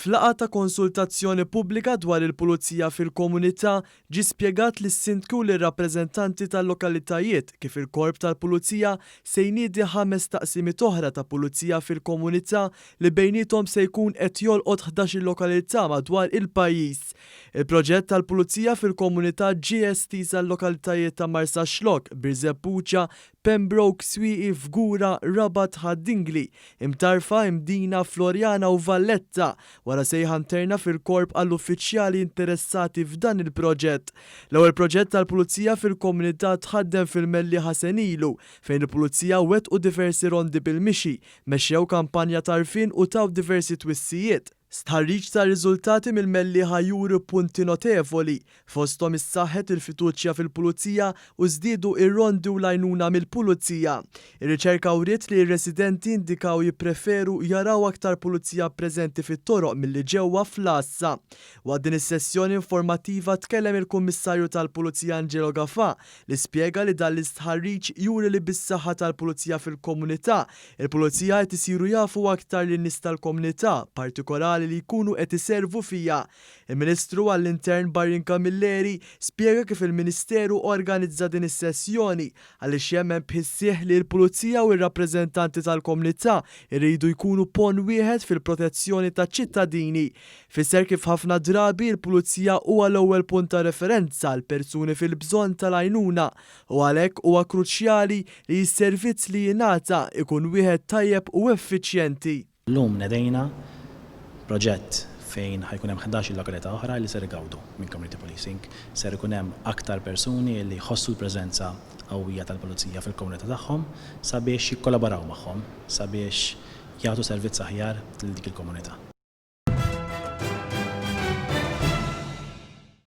F'laqgħa ta' konsultazzjoni pubblika dwar il-Pulizija fil-komunità ġie spjegat lis-Sindku u lir-rappreżentanti tal-lokalitajiet kif il-Korp tal-Pulizija se jniedi ħames taqsimiet oħra ta' Pulizija fil-komunità li bejniethom se jkun qed jolqot ħdax-il lokalità madwar il-pajjiż. Il-proġett tal-Pulizija fil-komunità ġie estiż għal-lokalitajiet ta' Marsaxlokk, Birżebbuġa, Pembroke, Swieqi, Fgura, Rabat, Ħad-Dingli, Imtarfa, Imdina, Floriana u Valletta, wara sejħa interna fil-Korp għall-uffiċjali interessati f'dan il-proġett. L-ewwel proġett tal-Pulizija fil-komunità tħaddem fil-Mellieħa sena ilu, fejn il-Pulizija wettqu diversi rondi bil-mixi, mexxew kampanja t'għarfien u taw diversi twissijiet. Stħarriġ tar-riżultati mill-Mellieħa juri punti notevoli, fosthom issaħħet il-fiduċja fil-Pulizija u żdiedu r-rondi u l-għajnuna mill-Pulizija. Ir-riċerka wriet li r-residenti indikaw jippreferu jaraw aktar Pulizija preżenti fit-toroq milli ġewwa fl-għassa. Waqt din is-sessjoni informattiva tkellem il-Kummissarju tal-Pulizija Angelo Gafà li spjega li dan l-istħarriġ juri li bis-saħħa tal-Pulizija fil-komunità, il-Pulizija qed isiru jafu aktar lin-nies tal-komunità, partikolari li jkunu qed iservu fiha. Il-Ministru għall-Intern Byron Camilleri spjega kif il-Ministeru organizza din is-sessjoni għaliex jemmen b'ħissieħ li l-Pulizija u r-rappreżentanti tal-komunità jridu jkunu ponn wieħed fil-protezzjoni taċ-ċittadini. Fisser kif ħafna drabi l-Pulizija huwa l-ewwel punt ta' referenza għal persuni fil-bżonn tal-għajnuna u għalhekk huwa kruċjali li s-servizz li jingħata jkun wieħed tajjeb u effiċjenti. Illum nedejna proġett fejn ħa jkun hemm 11-il lokalità oħra li ser igawdu minn community policing. Ser ikun hemm aktar persuni li jħossu l-preżenza qawwija tal-pulizija fil-komunità tagħhom sabiex jikkollaboraw magħhom sabiex jagħtu servizz aħjar lil dik il-komunità.